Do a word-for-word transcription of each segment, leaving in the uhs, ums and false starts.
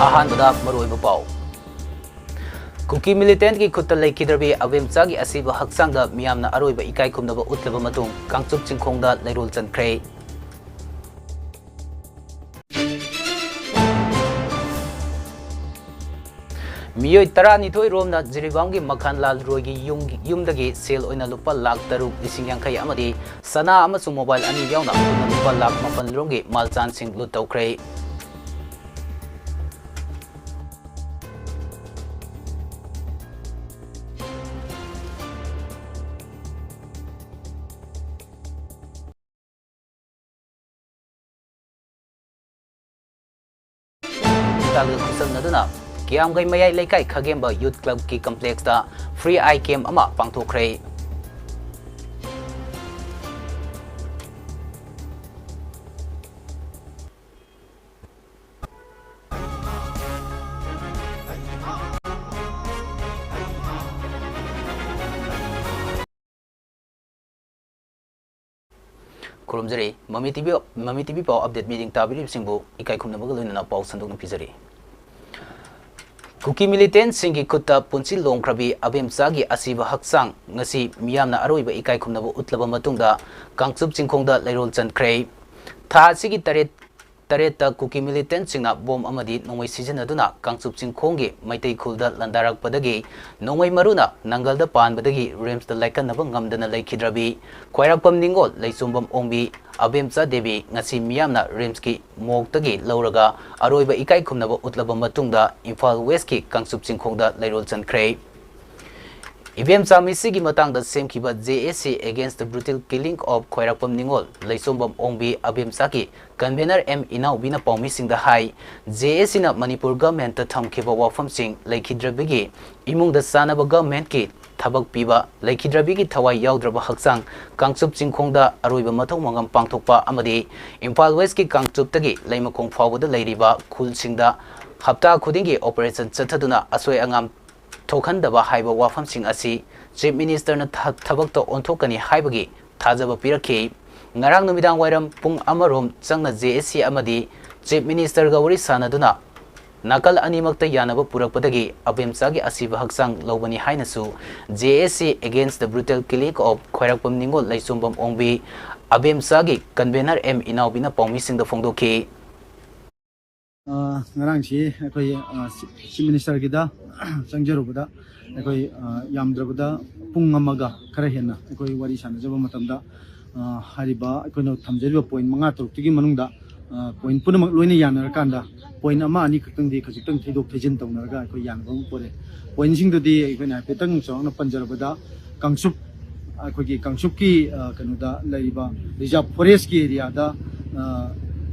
ꯑꯍꯥꯟꯕꯗ ꯃꯔꯨꯑꯣꯏꯕ ꯄꯥꯎ꯫ ꯀꯨꯀꯤ militantꯀꯤ ꯈꯨꯠꯇ ꯂꯩꯈꯤꯗ꯭ꯔꯕꯤ ꯑꯕꯦꯝꯆꯥꯒꯤ ꯑꯁꯤꯕ ꯍꯛꯆꯥꯡꯗ ꯃꯤꯌꯥꯝꯅ ꯑꯔꯣꯏꯕ ꯏꯀꯥꯏ ꯈꯨꯝꯅꯕ ꯎꯠꯂꯕ ꯃꯇꯨꯡ, ꯀꯥꯡꯆꯨꯞ ꯆꯤꯡꯈꯣꯡꯗ ꯂꯩꯔꯣꯜ ꯆꯟꯈ꯭ꯔꯦ꯫ ꯃꯤꯑꯣꯏ ꯇꯔꯥꯅꯤꯊꯣꯏ ꯔꯣꯝꯅ ꯖꯤꯔꯤꯕꯥꯝꯒꯤ ꯃꯈꯥꯟ ꯂꯥꯜ ꯔꯣꯏꯒꯤ ꯌꯨꯝ, ꯌꯨꯝꯗꯒꯤ ꯁꯦꯜ ꯑꯣꯏꯅ ꯂꯨꯄꯥ ꯂꯥꯈ ꯇꯔꯨꯛ ꯂꯤꯁꯤꯡ ꯌꯥꯡꯈꯩ ꯑꯃꯗꯤ ꯁꯅꯥ ꯑꯃꯁꯨꯡ mobile ꯑꯅꯤ ꯌꯥꯎꯅ ꯄꯨꯟꯅ ꯂꯨꯄꯥ ꯂꯥꯈ ꯃꯥꯄꯟ ꯔꯣꯝꯒꯤ ꯃꯥꯜꯆꯥꯟꯁꯤꯡ ꯂꯨꯠ ꯇꯧꯈ꯭ꯔꯦ꯫ ꯍꯤꯗꯥꯛꯒ ꯈꯨꯠꯁꯝꯅꯗꯨꯅ ꯀꯤꯌꯥꯝꯒꯩ ꯃꯌꯥꯏ ꯂꯩꯀꯥꯏ ꯈꯥꯒꯦꯝꯕ Youth Clubꯀꯤ complexꯇ free eye camp ꯑꯃ ꯄꯥꯡꯊꯣꯛꯈ꯭ꯔꯦ꯫ ꯈꯨꯔꯨꯝꯖꯔꯤ꯫ ꯃꯃꯤ ꯇꯤꯚꯤ, ꯃꯃꯤ ꯇꯤꯚꯤ ꯄꯥꯎ update meeting ꯇꯥꯕꯤꯔꯤꯕꯁꯤꯡꯕꯨ ꯏꯀꯥꯏ ꯈꯨꯝꯅꯕꯒ ꯂꯣꯏꯅꯅ ꯄꯥꯎ ꯁꯟꯗꯣꯛꯅ ꯄꯤꯖꯔꯤ꯫ ꯀꯨꯀꯤ militantꯁꯤꯡꯒꯤ ꯈꯨꯠꯇ ꯄꯨꯟꯁꯤ ꯂꯣꯡꯈ꯭ꯔꯕꯤ ꯑꯕꯦꯝꯆꯥꯒꯤ ꯑꯁꯤꯕ ꯍꯛꯆꯥꯡ ꯉꯁꯤ ꯃꯤꯌꯥꯝꯅ ꯑꯔꯣꯏꯕ ꯏꯀꯥꯏ ꯈꯨꯝꯅꯕ ꯎꯠꯂꯕ ꯃꯇꯨꯡꯗ ꯀꯥꯡꯆꯨꯞ ꯆꯤꯡꯈꯣꯡꯗ ꯂꯩꯔꯣꯜ ꯆꯟꯈ꯭ꯔꯦ꯫ ꯊꯥ ꯑꯁꯤꯒꯤ ꯇꯔꯦꯠ, ꯇꯔꯦꯠꯇ ꯀꯨꯀꯤ militantꯁꯤꯡꯅ bomb ꯑꯃꯗꯤ ꯅꯣꯡꯃꯩ ꯁꯤꯖꯤꯟꯅꯗꯨꯅ ꯀꯥꯡꯆꯨꯞ ꯆꯤꯡꯈꯣꯡꯒꯤ ꯃꯩꯇꯩ ꯈꯨꯜꯗ ꯂꯥꯟꯗꯥꯔꯛꯄꯗꯒꯤ ꯅꯣꯡꯃꯩ ꯃꯔꯨꯅ ꯅꯪꯒꯜꯗ ꯄꯥꯟꯕꯗꯒꯤ RIMSꯇ ꯂꯥꯏꯀꯠꯅꯕ ꯉꯝꯗꯅ ꯂꯩꯈꯤꯗ꯭ꯔꯕꯤ ꯈ꯭ꯋꯥꯏꯔꯥꯛꯄꯝ ꯅꯤꯉꯣꯜ ꯂꯩꯆꯣꯝꯕꯝ ꯑꯣꯡꯕꯤ ꯑꯕꯦꯝꯆꯥ ꯗꯦꯕꯤ ꯉꯁꯤ ꯃꯤꯌꯥꯝꯅ RIMSꯀꯤ morgueꯇꯒꯤ ꯂꯧꯔꯒ ꯑꯔꯣꯏꯕ ꯏꯀꯥꯏ ꯈꯨꯝꯅꯕ ꯎꯠꯂꯕ ꯃꯇꯨꯡꯗ ꯏꯝꯐꯥꯜ Westꯀꯤ ꯀꯥꯡꯆꯨꯞ ꯆꯤꯡꯈꯣꯡꯗ ꯂꯩꯔꯣꯜ ꯆꯟꯈ꯭ꯔꯦ꯫ ꯏꯕꯦꯝꯆꯥ ꯃꯤꯁꯤꯒꯤ ꯃꯇꯥꯡꯗ ꯁꯦꯝꯈꯤꯕ JAC Against the Brutal Killing of ꯈ꯭ꯋꯥꯏꯔꯥꯛꯄꯝ ꯅꯤꯉꯣꯜ ꯂꯩꯆꯣꯝꯕꯝ ꯑꯣꯡꯕꯤ ꯑꯕꯦꯝꯆꯥꯒꯤ convener M ꯏꯅꯥꯎꯕꯤꯅ ꯄꯥꯎꯃꯤꯁꯤꯡꯗ ꯍꯥꯏ, JACꯅ ꯃꯅꯤꯄꯨꯔ governmentꯇ ꯊꯝꯈꯤꯕ ꯋꯥꯐꯝꯁꯤꯡ ꯂꯩꯈꯤꯗ꯭ꯔꯕꯒꯤ ꯏꯃꯨꯡꯗ ꯆꯥꯅꯕ governmentꯀꯤ ꯊꯕꯛ ꯄꯤꯕ, ꯂꯩꯈꯤꯗ꯭ꯔꯕꯤꯒꯤ ꯊꯋꯥꯏ ꯌꯥꯎꯗ꯭ꯔꯕ ꯍꯛꯆꯥꯡ ꯀꯥꯡꯆꯨꯞ ꯆꯤꯡꯈꯣꯡꯗ ꯑꯔꯣꯏꯕ ꯃꯊꯧ ꯃꯉꯝ ꯄꯥꯡꯊꯣꯛꯄ ꯑꯃꯗꯤ ꯏꯝꯐꯥꯜ Westꯀꯤ ꯀꯥꯡꯆꯨꯞꯇꯒꯤ ꯂꯩꯃꯈꯣꯡ ꯐꯥꯎꯕꯗ ꯂꯩꯔꯤꯕ ꯈꯨꯜꯁꯤꯡꯗ ꯍꯞꯇꯥ ꯈꯨꯗꯤꯡꯒꯤ operation ꯆꯠꯊꯗꯨꯅ ꯑꯁꯣꯏ ꯑꯉꯥꯝ ꯊꯣꯛꯍꯟꯗꯕ ꯍꯥꯏꯕ ꯋꯥꯐꯝꯁꯤꯡ ꯑꯁꯤ Chief Ministerꯅ ꯊ-, ꯊꯕꯛꯇ ꯑꯣꯟꯊꯣꯛꯀꯅꯤ ꯍꯥꯏꯕꯒꯤ ꯊꯥꯖꯕ ꯄꯤꯔꯛꯈꯤ꯫ ꯉꯔꯥꯡ ꯅꯨꯃꯤꯗꯥꯡ ꯋꯥꯏꯔꯝ ꯄꯨꯡ ꯑꯃ ꯔꯣꯝ ꯆꯪꯅ JAC ꯑꯃꯗꯤ Chief Ministerꯒ ꯋꯥꯔꯤ ꯁꯥꯅꯗꯨꯅ ꯅꯥꯀꯜ ꯑꯅꯤꯃꯛꯇ ꯌꯥꯅꯕ ꯄꯨꯔꯛꯄꯗꯒꯤ ꯑꯕꯦꯝꯆꯥꯒꯤ ꯑꯁꯤꯕ ꯍꯛꯆꯥꯡ ꯂꯧꯕꯅꯤ ꯍꯥꯏꯅꯁꯨ J S A Against the Brutal Killing of ꯈ꯭ꯋꯥꯏꯔꯥꯛꯄꯝ ꯅꯤꯉꯣꯜ ꯂꯩꯆꯣꯝꯕꯝ ꯑꯣꯡꯕꯤ, ꯑꯕꯦꯝꯆꯥꯒꯤ convener M ꯏꯅꯥꯎꯕꯤꯅ ꯄꯥꯎꯃꯤꯁꯤꯡꯗ ꯐꯣꯡꯗꯣꯛꯈꯤ꯫ ꯑ, ꯉꯔꯥꯡꯁꯤ ꯑꯩꯈꯣꯏ, ꯑ, ꯆꯤ-, ꯆꯤꯐ ꯃꯤꯅꯤꯁꯇꯔꯒꯤꯗ ꯆꯪꯖꯔꯨꯕꯗ ꯑꯩꯈꯣꯏ, ꯑ, ꯌꯥꯝꯗ꯭ꯔꯕꯗ ꯄꯨꯡ ꯑꯃꯒ ꯈꯔ ꯍꯦꯟꯅ ꯑꯩꯈꯣꯏ ꯋꯥꯔꯤ ꯁꯥꯟꯅꯖꯕ ꯃꯇꯝꯗ, ꯑ, ꯍꯥꯏꯔꯤꯕ ꯑꯩꯈꯣꯏꯅ ꯊꯝꯖꯔꯤꯕ ꯄꯣꯏꯟ ꯃꯉꯥ ꯇꯔꯨꯛꯇꯨꯒꯤ ꯃꯅꯨꯡꯗ, ꯑ, ꯄꯣꯏꯟ ꯄꯨꯝꯅꯃꯛ ꯂꯣꯏꯅ ꯌꯥꯅꯔꯀꯥꯟꯗ ꯄꯣꯏꯟ ꯑꯃ ꯑꯅꯤ ꯈꯛꯇꯪꯗꯤ ꯈꯖꯤꯛꯇꯪ ꯊꯩꯗꯣꯛ ꯊꯩꯖꯤꯟ ꯇꯧꯅꯔꯒ ꯑꯩꯈꯣꯏ ꯌꯥꯅꯕ ꯑꯃ ꯄꯨꯔꯛꯑꯦ꯫ ꯄꯣꯏꯟꯁꯤꯡꯗꯨꯗꯤ ꯑꯩꯈꯣꯏꯅ ꯍꯥꯏꯐꯦꯠꯇꯪ ꯆꯥꯎꯔꯥꯛꯅ ꯄꯟꯖꯔꯕꯗ, ꯀꯥꯡꯆꯨꯞ, ꯑꯩꯈꯣꯏꯒꯤ ꯀꯥꯡꯆꯨꯞꯀꯤ, ꯑ, ꯀꯩꯅꯣꯗ ꯂꯩꯔꯤꯕ ꯔꯤꯖꯥꯔꯚ ꯐꯣꯔꯦꯁꯀꯤ ꯑꯦꯔꯤꯌꯥꯗ, ꯑ,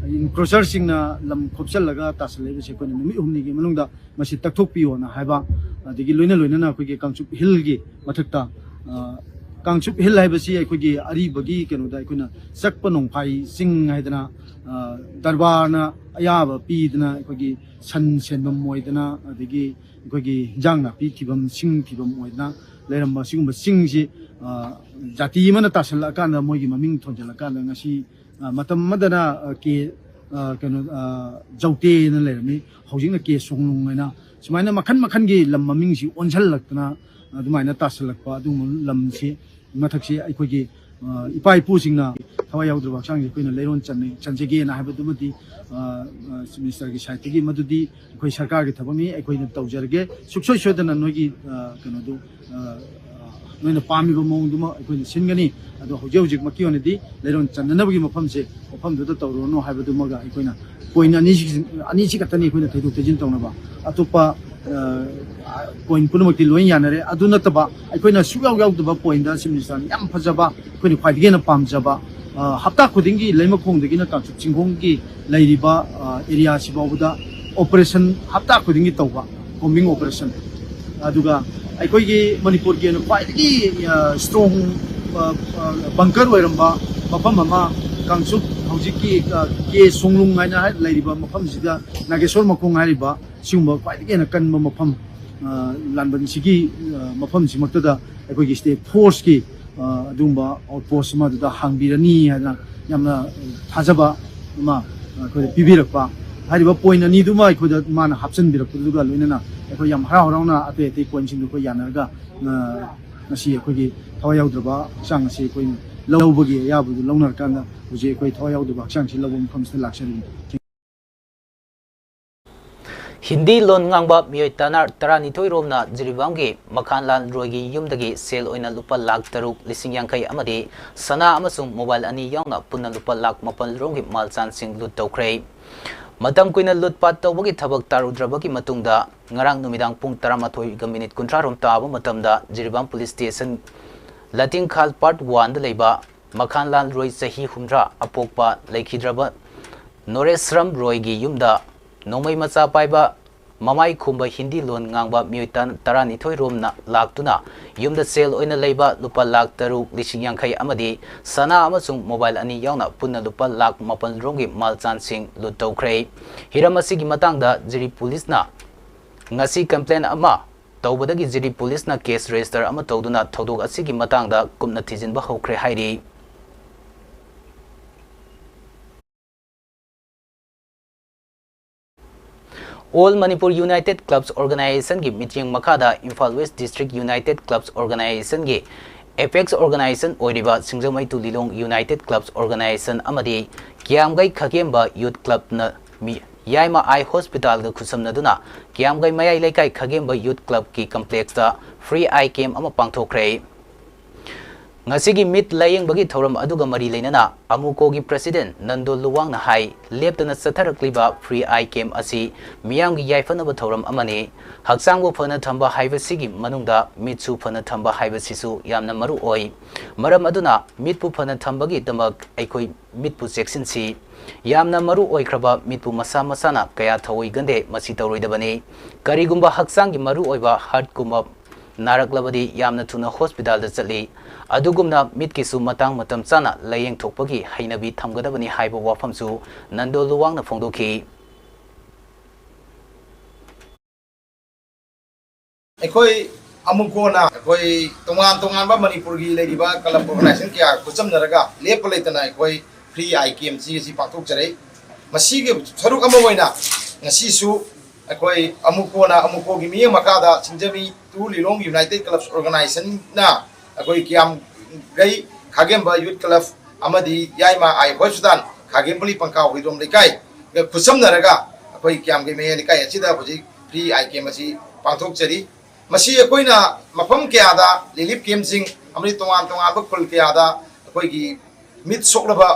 ꯏꯟꯀ꯭ꯔꯣꯆꯔꯁꯤꯡꯅ ꯂꯝ ꯈꯣꯞꯆꯜꯂꯒ ꯇꯥꯁꯜꯂꯛꯏꯕꯁꯦ ꯑꯩꯈꯣꯏꯅ ꯅꯨꯃꯤꯠ ꯍꯨꯝꯅꯤꯒꯤ ꯃꯅꯨꯡꯗ ꯃꯁꯤ ꯇꯛꯊꯣꯛꯄꯤꯌꯣꯅ ꯍꯥꯏꯕ, ꯑꯗꯒꯤ ꯂꯣꯏꯅ ꯂꯣꯏꯅꯅ ꯑꯩꯈꯣꯏꯒꯤ ꯀꯥꯡꯆꯨꯞ ꯍꯤꯜꯒꯤ ꯃꯊꯛꯇ, ꯑ, ꯀꯥꯡꯆꯨꯞ ꯍꯤꯜ ꯍꯥꯏꯕꯁꯤ ꯑꯩꯈꯣꯏꯒꯤ ꯑꯔꯤꯕꯒꯤ ꯀꯩꯅꯣꯗ ꯑꯩꯈꯣꯏꯅ ꯆꯛꯄ ꯅꯣꯡꯐꯥꯏ ꯆꯤꯡ ꯍꯥꯏꯗꯅ, ꯑ, ꯗꯔꯕꯥꯔꯅ ꯑꯌꯥꯕ ꯄꯤꯗꯅ ꯑꯩꯈꯣꯏꯒꯤ ꯁꯟ ꯁꯦꯟꯐꯝ ꯑꯣꯏꯗꯅ, ꯑꯗꯒꯤ ꯑꯩꯈꯣꯏꯒꯤ ꯍꯤꯟꯖꯥꯡ ꯅꯥꯄꯤ ꯊꯤꯐꯝ, ꯁꯤꯡ ꯊꯤꯐꯝ ꯑꯣꯏꯗꯅ ꯂꯩꯔꯝꯕ ꯁꯤꯒꯨꯝꯕ ꯆꯤꯡꯁꯤ, ꯑ, ꯖꯥꯇꯤ ꯑꯃꯅ ꯇꯥꯁꯜꯂꯛꯑꯀꯥꯟꯗ, ꯃꯣꯏꯒꯤ ꯃꯃꯤꯡ ꯊꯣꯟꯖꯜꯂꯀꯥꯟꯗ ꯉꯁꯤ, ꯑ, ꯃꯇꯝ ꯑꯃꯗꯅ, ꯑ, ꯀꯦ, ꯑ, ꯀꯩꯅꯣ, ꯑ, ꯖꯧꯇꯦꯅ ꯂꯩꯔꯝꯃꯤ, ꯍꯧꯖꯤꯛꯅ ꯀꯦ ꯁꯣꯡꯅꯨꯡ ꯍꯥꯏꯅ, ꯁꯨꯃꯥꯏꯅ ꯃꯈꯟ ꯃꯈꯟꯒꯤ ꯂꯝ ꯃꯃꯤꯡꯁꯤ ꯑꯣꯟꯁꯤꯜꯂꯛꯇꯅ ꯑꯗꯨꯃꯥꯏꯅ ꯇꯥꯁꯜꯂꯛꯄ ꯑꯗꯨꯒꯨꯝꯕ ꯂꯝꯁꯤ ꯃꯊꯛꯁꯤ ꯑꯩꯈꯣꯏꯒꯤ, ꯑ, ꯏꯄꯥ ꯏꯄꯨꯁꯤꯡꯅ ꯊꯋꯥꯏ ꯌꯥꯎꯗ꯭ꯔꯕ ꯍꯛꯆꯥꯡꯁꯦ ꯑꯩꯈꯣꯏꯅ ꯂꯩꯔꯣꯟ ꯆꯟꯅꯩ-, ꯆꯟꯖꯒꯦꯅ ꯍꯥꯏꯕꯗꯨꯃꯗꯤ, ꯑ, ꯑ, ꯆꯤꯐ ꯃꯤꯅꯤꯁꯇꯔꯒꯤ ꯁꯥꯏꯠꯇꯒꯤ ꯃꯗꯨꯗꯤ ꯑꯩꯈꯣꯏ ꯁꯔꯀꯥꯔꯒꯤ ꯊꯕꯛꯅꯤ, ꯑꯩꯈꯣꯏꯅ ꯇꯧꯖꯔꯒꯦ꯫ ꯁꯨꯡꯁꯣꯏ ꯁꯣꯏꯗꯅ ꯅꯣꯏꯒꯤ, ꯑ, ꯀꯩꯅꯣꯗꯨ, ꯑ, ꯑ, ꯅꯣꯏꯅ ꯄꯥꯝꯃꯤꯕ ꯃꯑꯣꯡꯗꯨꯃꯛ ꯑꯩꯈꯣꯏꯅ ꯁꯤꯟꯒꯅꯤ꯫ ꯑꯗꯣ ꯍꯧꯖꯤꯛ ꯍꯧꯖꯤꯛꯃꯛꯀꯤ ꯑꯣꯏꯅꯗꯤ ꯂꯩꯔꯣꯟ ꯆꯟꯅꯅꯕꯒꯤ ꯃꯐꯝꯁꯦ ꯃꯐꯝꯗꯨꯗ ꯇꯧꯔꯨꯔꯅꯨ ꯍꯥꯏꯕꯗꯨꯃꯒ ꯑꯩꯈꯣꯏꯅ ꯄꯣꯏꯟ ꯑꯅꯤꯁꯤ, ꯑꯅꯤꯁꯤ ꯈꯛꯇꯅꯤ ꯑꯩꯈꯣꯏꯅ ꯊꯩꯗꯣꯛ ꯊꯩꯖꯤꯟ ꯇꯧꯅꯕ꯫ ꯑꯇꯣꯞꯄ, ꯑ, ꯄꯣꯏꯟ ꯄꯨꯝꯅꯃꯛꯇꯤ ꯂꯣꯏ ꯌꯥꯅꯔꯦ꯫ ꯑꯗꯨ ꯅꯠꯇꯕ ꯑꯩꯈꯣꯏꯅ ꯁꯨꯛꯌꯥꯎ ꯌꯥꯎꯗꯕ ꯄꯣꯏꯟꯗ ꯆꯤꯐ ꯃꯤꯅꯤꯁꯇꯔꯅ ꯌꯥꯝ ꯐꯖꯕ, ꯑꯩꯈꯣꯏꯅ ꯈ꯭ꯋꯥꯏꯗꯒꯤ ꯍꯦꯟꯅ ꯄꯥꯝꯖꯕ, ꯑ, ꯍꯞꯇꯥ ꯈꯨꯗꯤꯡꯒꯤ ꯂꯩꯃꯈꯣꯡꯗꯒꯤꯅ ꯀꯥꯡꯆꯨꯞ ꯆꯤꯡꯈꯣꯡꯒꯤ ꯂꯩꯔꯤꯕ, ꯑ, ꯑꯦꯔꯤꯌꯥꯁꯤ ꯐꯥꯎꯕꯗ ꯑꯣꯄꯔꯦꯁꯟ ꯍꯞꯇꯥ ꯈꯨꯗꯤꯡꯒꯤ ꯇꯧꯕ, ꯀꯣꯝꯕꯤꯡ ꯑꯣꯄꯔꯦꯁꯟ꯫ ꯑꯗꯨꯒ ꯑꯩꯈꯣꯏꯒꯤ ꯃꯅꯤꯄꯨꯔꯒꯤ ꯑꯣꯏꯅ ꯈ꯭ꯋꯥꯏꯗꯒꯤ, ꯑ, ꯁ꯭ꯇꯔꯣꯡ, ꯑ, ꯑ, ꯕꯪꯀꯔ ꯑꯣꯏꯔꯝꯕ ꯃꯐꯝ ꯑꯃ, ꯀꯥꯡꯆꯨꯞ ꯍꯧꯖꯤꯛꯀꯤ, ꯑ, ꯀꯦ ꯁꯣꯡꯂꯨꯡ ꯍꯥꯏꯅ ꯍꯥꯏ-, ꯂꯩꯔꯤꯕ ꯃꯐꯝꯁꯤꯗ, ꯅꯥꯒꯦꯁꯣꯔ ꯃꯈꯣꯡ ꯍꯥꯏꯔꯤꯕ ꯁꯤꯒꯨꯝꯕ ꯈ꯭ꯋꯥꯏꯗꯒꯤ ꯍꯦꯟꯅ ꯀꯟꯕ ꯃꯐꯝ, ꯑ, ꯂꯥꯟꯕꯟꯁꯤꯒꯤ, ꯑ, ꯃꯐꯝꯁꯤꯃꯛꯇꯗ ꯑꯩꯈꯣꯏꯒꯤ ꯁ꯭ꯇꯦꯠ ꯐꯣꯔꯁꯀꯤ, ꯑ, ꯑꯗꯨꯒꯨꯝꯕ ꯑꯥꯎꯠꯄꯣꯁ ꯑꯃ ꯑꯗꯨꯗ ꯍꯥꯡꯕꯤꯔꯅꯤ ꯍꯥꯏꯗꯅ ꯌꯥꯝꯅ ꯊꯥꯖꯕ ꯑꯃ ꯑꯩꯈꯣꯏꯗ ꯄꯤꯕꯤꯔꯛꯄ꯫ ꯍꯥꯏꯔꯤꯕ ꯄꯣꯏꯟ ꯑꯅꯤꯗꯨꯃ ꯑꯩꯈꯣꯏꯗ ꯃꯥꯅ ꯍꯥꯞꯆꯤꯟꯕꯤꯔꯛꯄꯗꯨꯒ ꯂꯣꯏꯅꯅ ꯑꯩꯈꯣꯏ ꯌꯥꯝ ꯍꯔꯥꯎ ꯍꯔꯥꯎꯅ ꯑꯇꯩ ꯑꯇꯩ ꯄꯣꯏꯟꯁꯤꯡꯗꯨ ꯑꯩꯈꯣꯏ ꯌꯥꯅꯔꯒ, ꯑ, ꯉꯁꯤ ꯑꯩꯈꯣꯏꯒꯤ ꯊꯋꯥꯏ ꯌꯥꯎꯗ꯭ꯔꯕ ꯍꯛꯆꯥꯡ ꯑꯁꯤ ꯑꯩꯈꯣꯏꯅ ꯂꯧꯕꯒꯤ ꯑꯌꯥꯕꯗꯨ ꯂꯧꯅꯔꯀꯥꯟꯗ ꯍꯧꯖꯤꯛ ꯑꯩꯈꯣꯏ ꯊꯋꯥꯏ ꯌꯥꯎꯗ꯭ꯔꯕ ꯍꯛꯆꯥꯡꯁꯤ ꯂꯧꯕ ꯃꯐꯝꯁꯤꯗ ꯂꯥꯛꯆꯔꯤꯕꯅꯤ꯫ ꯍꯤꯟꯗꯤ ꯂꯣꯟ ꯉꯥꯡꯕ ꯃꯤꯑꯣꯏ ꯇꯔꯥ-, ꯇꯔꯥꯅꯤꯊꯣꯏ ꯔꯣꯝꯅ ꯖꯤꯔꯤꯕꯥꯝꯒꯤ ꯃꯈꯥꯟꯂꯥꯜ ꯔꯣꯏꯒꯤ ꯌꯨꯝꯗꯒꯤ ꯁꯦꯜ ꯑꯣꯏꯅ ꯂꯨꯄꯥ ꯂꯥꯈ ꯇꯔꯨꯛ ꯂꯤꯁꯤꯡ ꯌꯥꯡꯈꯩ ꯑꯃꯗꯤ ꯁꯅꯥ ꯑꯃꯁꯨꯡ ꯃꯣꯕꯥꯏꯜ ꯑꯅꯤ ꯌꯥꯎꯅ ꯄꯨꯟꯅ ꯂꯨꯄꯥ ꯂꯥꯈ ꯃꯥꯄꯜ ꯔꯣꯝꯒꯤ ꯃꯥꯜ ꯆꯥꯟꯁꯤꯡ ꯂꯨꯠ ꯇꯧꯈ꯭ꯔꯦ꯫ ꯃꯇꯝ ꯀꯨꯏꯅ ꯂꯨꯠꯄꯥꯠ ꯇꯧꯕꯒꯤ ꯊꯕꯛ ꯇꯥꯔꯨꯗ꯭ꯔꯕꯒꯤ ꯃꯇꯨꯡꯗ ꯉꯔꯥꯡ ꯅꯨꯃꯤꯗꯥꯡ ꯄꯨꯡ ꯇꯔꯥꯃꯥꯊꯣꯏꯒ ꯃꯤꯅꯤꯠ ꯀꯨꯟꯊ꯭ꯔꯥ ꯔꯣꯝ ꯇꯥꯕ ꯃꯇꯝꯗ ꯖꯤꯔꯤꯕꯥꯝ ꯄꯨꯂꯤꯁ ꯁ꯭ꯇꯦꯁꯟ ꯂꯇꯤꯡꯈꯥꯜ ꯄꯥꯔꯠ ꯋꯥꯟꯗ ꯂꯩꯕ ꯃꯈꯥꯟꯂꯥꯜ ꯔꯣꯏ ꯆꯍꯤ ꯍꯨꯝꯗ꯭ꯔꯥ ꯑꯄꯣꯛꯄ ꯂꯩꯈꯤꯗ꯭ꯔꯕ ꯅꯣꯔꯦꯁ꯭ꯔꯝ ꯔꯣꯏꯒꯤ ꯌꯨꯝꯗ ꯅꯣꯡꯃꯩ ꯃꯆꯥ ꯄꯥꯏꯕ ꯃꯃꯥꯏ ꯈꯨꯝꯕ ꯍꯤꯟꯗꯤ ꯂꯣꯟ ꯉꯥꯡꯕ ꯃꯤꯑꯣꯏ ꯇꯔꯥ-, ꯇꯔꯥꯅꯤꯊꯣꯏ ꯔꯣꯝꯅ ꯂꯥꯛꯇꯨꯅ ꯌꯨꯝꯗ ꯁꯦꯜ ꯑꯣꯏꯅ ꯂꯩꯕ ꯂꯨꯄꯥ ꯂꯥꯈ ꯇꯔꯨꯛ ꯂꯤꯁꯤꯡ ꯌꯥꯡꯈꯩ ꯑꯃꯗꯤ ꯁꯅꯥ ꯑꯃꯁꯨꯡ ꯃꯣꯕꯥꯏꯜ ꯑꯅꯤ ꯌꯥꯎꯅ ꯄꯨꯟꯅ ꯂꯨꯄꯥ ꯂꯥꯈ ꯃꯥꯄꯜ ꯔꯣꯝꯒꯤ ꯃꯥꯜ ꯆꯥꯟꯁꯤꯡ ꯂꯨꯠ ꯇꯧꯈ꯭ꯔꯦ꯫ ꯍꯤꯔꯝ ꯑꯁꯤꯒꯤ ꯃꯇꯥꯡꯗ ꯖꯤꯔꯤ ꯄꯨꯂꯤꯁꯅ ꯉꯁꯤ ꯀꯝꯄ꯭ꯂꯦꯟ ꯑꯃ ꯇꯧꯕꯗꯒꯤ ꯖꯤꯔꯤ ꯄꯨꯂꯤꯁꯅ ꯀꯦꯁ ꯔꯦꯖꯤꯁꯇꯔ ꯑꯃ ꯇꯧꯗꯨꯅ ꯊꯧꯗꯣꯛ ꯑꯁꯤꯒꯤ ꯃꯇꯥꯡꯗ ꯀꯨꯞꯅ ꯊꯤꯖꯤꯟꯕ ꯍꯧꯈ꯭ꯔꯦ ꯍꯥꯏꯔꯤ꯫ ꯑꯣꯜ ꯃꯅꯤꯄꯨꯔ ꯌꯨꯅꯥꯏꯇꯦꯗ ꯀ꯭ꯂꯕꯁ ꯑꯣꯔꯒꯅꯥꯏꯖꯦꯁꯟꯒꯤ ꯃꯤꯠꯌꯦꯡ ꯃꯈꯥꯗ Imphal west district united clubs ꯑꯣꯔꯒꯅꯥꯏꯖꯦꯁꯟꯒꯤ ꯑꯦꯄꯦꯛꯁ ꯑꯣꯔꯒꯅꯥꯏꯖꯦꯁꯟ ꯑꯣꯏꯔꯤꯕ ꯁꯤꯡꯖꯃꯩ ꯇꯨꯂꯤꯂꯣꯡ ꯌꯨꯅꯥꯏꯇꯦꯗ ꯀ꯭ꯂꯕꯁ ꯑꯣꯔꯒꯅꯥꯏꯖꯦꯁꯟ ꯑꯃꯗꯤ ꯀꯤꯌꯥꯝꯒꯩ ꯈꯥꯒꯦꯝꯕ ꯌꯨꯊ ꯀ꯭ꯂꯕꯅ ꯃꯤ-, ꯌꯥꯏꯃ ꯑꯥꯏ ꯍꯣꯁꯄꯤꯇꯥꯜꯒ ꯈꯨꯠꯁꯝꯅꯗꯨꯅ ꯀꯤꯌꯥꯝꯒꯩ ꯃꯌꯥꯏ ꯂꯩꯀꯥꯏ ꯈꯥꯒꯦꯝꯕ ꯌꯨꯊ ꯀ꯭ꯂꯕꯀꯤ ꯀꯝꯄ꯭ꯂꯦꯛꯁꯇ ꯐ꯭ꯔꯤ ꯑꯥꯏ ꯀꯦꯝ ꯑꯃ ꯄꯥꯡꯊꯣꯛꯈ꯭ꯔꯦ꯫ ꯉꯁꯤꯒꯤ ꯃꯤꯠ ꯂꯥꯌꯦꯡꯕꯒꯤ ꯊꯧꯔꯝ ꯑꯗꯨꯒ ꯃꯔꯤ ꯂꯩꯅꯅ ꯑꯃꯨꯀꯣꯒꯤ ꯄ꯭ꯔꯁꯤꯗꯦꯟ ꯅꯟꯗꯣ ꯂꯨꯋꯥꯡꯅ ꯍꯥꯏ, ꯂꯦꯞꯇꯅ ꯆꯠꯊꯔꯛꯂꯤꯕ ꯐ꯭ꯔꯤ ꯑꯥꯏ ꯀꯦꯝ ꯑꯁꯤ ꯃꯤꯌꯥꯝꯒꯤ ꯌꯥꯏꯐꯅꯕ ꯊꯧꯔꯝ ꯑꯃꯅꯤ꯫ ꯍꯛꯆꯥꯡꯕꯨ ꯐꯅ ꯊꯝꯕ ꯍꯥꯏꯕꯁꯤꯒꯤ ꯃꯅꯨꯡꯗ ꯃꯤꯠꯁꯨ ꯐꯅ ꯊꯝꯕ ꯍꯥꯏꯕꯁꯤꯁꯨ ꯌꯥꯝꯅ ꯃꯔꯨ ꯑꯣꯏ꯫ ꯃꯔꯝ ꯑꯗꯨꯅ ꯃꯤꯠꯄꯨ ꯐꯅ ꯊꯝꯕꯒꯤꯗꯃꯛ ꯑꯩꯈꯣꯏ ꯃꯤꯠꯄꯨ ꯆꯦꯛꯁꯤꯟꯁꯤ꯫ ꯌꯥꯝꯅ ꯃꯔꯨ ꯑꯣꯏꯈ꯭ꯔꯕ ꯃꯤꯠꯄꯨ ꯃꯁꯥ ꯃꯁꯥꯅ ꯀꯌꯥ ꯊꯧꯑꯣꯏꯒꯟꯗꯦ, ꯃꯁꯤ ꯇꯧꯔꯣꯏꯗꯕꯅꯤ꯫ ꯀꯔꯤꯒꯨꯝꯕ ꯍꯛꯆꯥꯡꯒꯤ ꯃꯔꯨ ꯑꯣꯏꯕ ꯍꯥꯔꯠꯀꯨꯝꯕ ꯅꯥꯔꯛꯂꯕꯗꯤ ꯌꯥꯝꯅ ꯊꯨꯅ ꯍꯣꯁꯄꯤꯇꯥꯜꯗ ꯆꯠꯂꯤ꯫ ꯑꯗꯨꯒꯨꯝꯅ ꯃꯤꯠꯀꯤꯁꯨ ꯃꯇꯥꯡ ꯃꯇꯝ ꯆꯥꯅ ꯂꯥꯌꯦꯡꯊꯣꯛꯄꯒꯤ ꯍꯩꯅꯕꯤ ꯊꯝꯒꯗꯕꯅꯤ ꯍꯥꯏꯕ ꯋꯥꯐꯝꯁꯨ ꯅꯟꯗꯣ ꯂꯨꯋꯥꯡꯅ ꯐꯣꯡꯗꯣꯛꯈꯤ꯫ ꯑꯩꯈꯣꯏ ꯑꯃꯨꯀꯣꯅ ꯑꯩꯈꯣꯏ ꯇꯣꯉꯥꯟ ꯇꯣꯉꯥꯟꯕ ꯃꯅꯤꯄꯨꯔꯒꯤ ꯂꯩꯔꯤꯕ ꯀ꯭ꯂꯕ ꯑꯣꯔꯒꯅꯥꯏꯖꯦꯁꯟ ꯀꯌꯥ ꯈꯨꯠꯆꯝꯅꯔꯒ ꯂꯦꯞꯄ ꯂꯩꯇꯅ ꯑꯩꯈꯣꯏ ꯐ꯭ꯔꯤ ꯑꯥꯏ ꯀꯦꯝ ꯁꯤ ꯑꯁꯤ ꯄꯥꯡꯊꯣꯛꯆꯔꯤ꯫ ꯃꯁꯤꯒꯤ ꯁꯔꯨꯛ ꯑꯃ ꯑꯣꯏꯅ ꯉꯁꯤꯁꯨ ꯑꯩꯈꯣꯏ ꯑꯃꯨꯀꯣꯅ, ꯑꯃꯨꯀꯣꯒꯤ ꯃꯤꯠꯌꯦꯡ ꯃꯈꯥꯗ ꯁꯤꯡꯖꯃꯩ ꯇꯨ ꯂꯤꯂꯣꯡ United Clubs Organizationꯅ ꯑꯩꯈꯣꯏ ꯀꯤꯌꯥꯝꯒꯩ ꯈꯥꯒꯦꯝꯕ Youth Club ꯑꯃꯗꯤ ꯌꯥꯏꯃ Eye Hospital, ꯈꯥꯒꯦꯝꯕꯨꯂꯤ ꯄꯪꯀꯥ ꯍꯨꯏꯗ꯭ꯔꯣꯝ ꯂꯩꯀꯥꯏꯒ ꯈꯨꯠꯁꯝꯅꯔꯒ ꯑꯩꯈꯣꯏ ꯀꯤꯌꯥꯝꯒꯩ ꯃꯌꯥꯏ ꯂꯩꯀꯥꯏ ꯑꯁꯤꯗ ꯍꯧꯖꯤꯛ free eye camp ꯑꯁꯤ ꯄꯥꯡꯊꯣꯛꯆꯔꯤ꯫ ꯃꯁꯤ ꯑꯩꯈꯣꯏꯅ ꯃꯐꯝ ꯀꯌꯥꯗ relief campꯁꯤꯡ ꯑꯃꯗꯤ ꯇꯣꯉꯥꯟ ꯇꯣꯉꯥꯟꯕ ꯈꯨꯜ ꯀꯌꯥꯗ ꯑꯩꯈꯣꯏꯒꯤ ꯃꯤꯠ ꯁꯣꯛꯂꯕ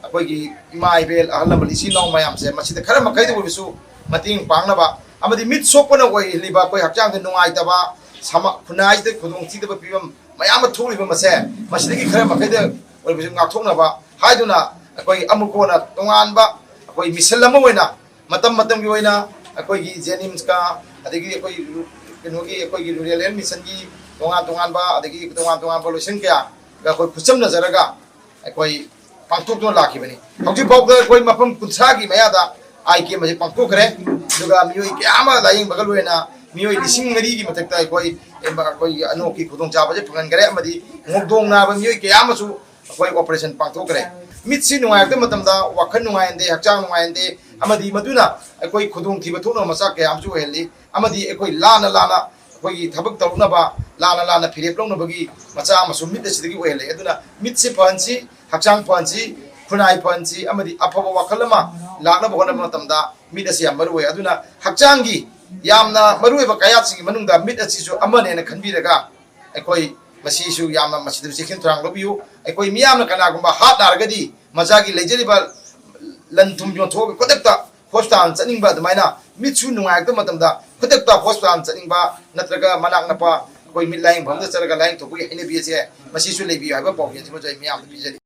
ꯑꯩꯈꯣꯏꯒꯤ ꯏꯃꯥ ꯏꯕꯦꯜ, ꯑꯍꯜ ꯂꯃꯟ, ꯏꯆꯤꯟ ꯏꯅꯥꯎ ꯃꯌꯥꯝꯁꯦ ꯃꯁꯤꯗ ꯈꯔ ꯃꯈꯩꯗ ꯑꯣꯏꯔꯁꯨ ꯃꯇꯦꯡ ꯄꯥꯡꯅꯕ ꯑꯃꯗꯤ ꯃꯤꯠ ꯁꯣꯛꯄꯅ ꯑꯣꯏꯍꯜꯂꯤꯕ ꯑꯩꯈꯣꯏ ꯍꯛꯆꯥꯡꯗ ꯅꯨꯡꯉꯥꯏꯇꯕ, ꯁꯃ-, ꯈꯨꯟꯅꯥꯏꯁꯤꯗ ꯈꯨꯗꯣꯡꯊꯤꯗꯕ ꯐꯤꯕꯝ ꯃꯌꯥꯝ ꯑꯃ ꯊꯣꯛꯂꯤꯕ ꯃꯁꯦ ꯃꯁꯤꯗꯒꯤ ꯈꯔ ꯃꯈꯩꯗ ꯑꯣꯏꯔꯕꯁꯨ ꯉꯥꯛꯊꯣꯛꯅꯕ ꯍꯥꯏꯗꯨꯅ ꯑꯩꯈꯣꯏ ꯑꯃꯨꯛ ꯀꯣꯟꯅ ꯇꯣꯉꯥꯟꯕ ꯑꯩꯈꯣꯏ mission ꯑꯃ ꯑꯣꯏꯅ ꯃꯇꯝ ꯃꯇꯝꯒꯤ ꯑꯣꯏꯅ ꯑꯩꯈꯣꯏꯒꯤ JNIMSꯀ ꯑꯗꯒꯤ ꯑꯩꯈꯣꯏ ꯀꯩꯅꯣꯒꯤ ꯑꯩꯈꯣꯏꯒꯤ Rural Health Missionꯒꯤ ꯇꯣꯉꯥꯟ ꯇꯣꯉꯥꯟꯕ ꯑꯗꯒꯤ ꯇꯣꯉꯥꯟ ꯇꯣꯉꯥꯟꯕ ꯂꯣꯏꯁꯪ ꯀꯌꯥꯒ ꯑꯩꯈꯣꯏ ꯈꯨꯠꯁꯝꯅꯖꯔꯒ ꯑꯩꯈꯣꯏ ꯄꯥꯡꯊꯣꯛꯇꯨꯅ ꯂꯥꯛꯈꯤꯕꯅꯤ꯫ ꯍꯧꯖꯤꯛ ꯐꯥꯎꯗ ꯑꯩꯈꯣꯏ ꯃꯐꯝ ꯀꯨꯟꯊ꯭ꯔꯥꯒꯤ ꯃꯌꯥꯗ eye camp ꯑꯁꯤ ꯄꯥꯡꯊꯣꯛꯈ꯭ꯔꯦ꯫ ꯑꯗꯨꯒ ꯃꯤꯑꯣꯏ ꯀꯌꯥ ꯑꯃ ꯂꯥꯌꯦꯡꯕꯒ ꯂꯣꯏꯅ ꯃꯤꯑꯣꯏ ꯂꯤꯁꯤꯡ ꯃꯔꯤꯒꯤ ꯃꯊꯛꯇ ꯑꯩꯈꯣꯏ, ꯑꯩꯈꯣꯏ ꯑꯅꯣꯛꯀꯤ ꯈꯨꯗꯣꯡꯆꯥꯕꯁꯦ ꯐꯪꯍꯟꯈꯔꯦ ꯑꯃꯗꯤ ꯉꯧꯗꯣꯡ ꯅꯥꯕ ꯃꯤꯑꯣꯏ ꯀꯌꯥ ꯑꯃꯁꯨ ꯑꯩꯈꯣꯏ operation ꯄꯥꯡꯊꯣꯛꯈ꯭ꯔꯦ꯫ ꯃꯤꯠꯁꯤ ꯅꯨꯡꯉꯥꯏꯔꯛꯇꯕ ꯃꯇꯝꯗ ꯋꯥꯈꯜ ꯅꯨꯡꯉꯥꯏꯍꯟꯗꯦ, ꯍꯛꯆꯥꯡ ꯅꯨꯡꯉꯥꯏꯍꯟꯗꯦ ꯑꯃꯗꯤ ꯃꯗꯨꯅ ꯑꯩꯈꯣꯏ ꯈꯨꯗꯣꯡꯊꯤꯕ ꯊꯣꯛꯅꯕ ꯃꯆꯥꯛ ꯀꯌꯥ ꯑꯃꯁꯨ ꯑꯣꯏꯍꯜꯂꯤ꯫ ꯑꯃꯗꯤ ꯑꯩꯈꯣꯏ ꯂꯥꯟꯅ ꯂꯥꯟꯅ ꯑꯩꯈꯣꯏꯒꯤ ꯊꯕꯛ ꯇꯧꯅꯕ, ꯂꯥꯟꯅ ꯂꯥꯟꯅ ꯐꯤꯔꯦꯞ ꯂꯧꯅꯕꯒꯤ ꯃꯆꯥꯛ ꯑꯃꯁꯨ ꯃꯤꯠ ꯑꯁꯤꯗꯒꯤ ꯑꯣꯏꯍꯜꯂꯦ꯫ ꯑꯗꯨꯅ ꯃꯤꯠꯁꯤ ꯐꯍꯟꯁꯤ, ꯍꯛꯆꯥꯡ ꯐꯍꯟꯁꯤ, ꯈꯨꯟꯅꯥꯏ ꯐꯍꯟꯁꯤ ꯑꯃꯗꯤ ꯑꯐꯕ ꯋꯥꯈꯜ ꯑꯃ ꯂꯥꯛꯅꯕ ꯍꯣꯠꯅꯕ ꯃꯇꯝꯗ ꯃꯤꯠ ꯑꯁꯤ ꯌꯥꯝ ꯃꯔꯨ ꯑꯣꯏ꯫ ꯑꯗꯨꯅ ꯍꯛꯆꯥꯡꯒꯤ ꯌꯥꯝꯅ ꯃꯔꯨꯑꯣꯏꯕ ꯀꯌꯥꯠꯁꯤꯡꯒꯤ ꯃꯅꯨꯡꯗ ꯃꯤꯠ ꯑꯁꯤꯁꯨ ꯑꯃꯅꯦꯅ ꯈꯟꯕꯤꯔꯒ ꯑꯩꯈꯣꯏ ꯃꯁꯤꯁꯨ ꯌꯥꯝꯅ ꯃꯁꯤꯗꯁꯨ ꯆꯦꯛꯁꯤꯟ ꯊꯧꯔꯥꯡ ꯂꯧꯕꯤꯌꯨ꯫ ꯑꯩꯈꯣꯏ ꯃꯤꯌꯥꯝꯅ ꯀꯅꯥꯒꯨꯝꯕ ꯍꯥꯠ ꯅꯥꯔꯒꯗꯤ ꯃꯆꯥꯒꯤ ꯂꯩꯖꯔꯤꯕ ꯂꯟ ꯊꯨꯝ ꯌꯣꯟꯊꯣꯛꯑꯒ ꯈꯨꯗꯛꯇ hospital ꯆꯠꯅꯤꯡꯕ, ꯑꯗꯨꯃꯥꯏꯅ ꯃꯤꯠꯁꯨ ꯅꯨꯡꯉꯥꯏꯔꯛꯇꯕ ꯃꯇꯝꯗ ꯈꯨꯗꯛꯇ hospital ꯆꯠꯅꯤꯡꯕ ꯅꯠꯇ꯭ꯔꯒ ꯃꯅꯥꯛ ꯅꯛꯄ ꯑꯩꯈꯣꯏ ꯃꯤꯠ ꯂꯥꯌꯦꯡꯐꯝꯗ ꯆꯠꯂꯒ ꯂꯥꯌꯦꯡꯊꯣꯛꯄꯒꯤ ꯍꯩꯅꯕꯤ ꯑꯁꯦ ꯃꯁꯤꯁꯨ ꯂꯩꯕꯤꯌꯨ ꯍꯥꯏꯕ ꯄꯥꯎꯖꯦꯜꯁꯤꯃꯁꯨ ꯑꯩ ꯃꯤꯌꯥꯝꯗ ꯄꯤꯖꯔꯤ꯫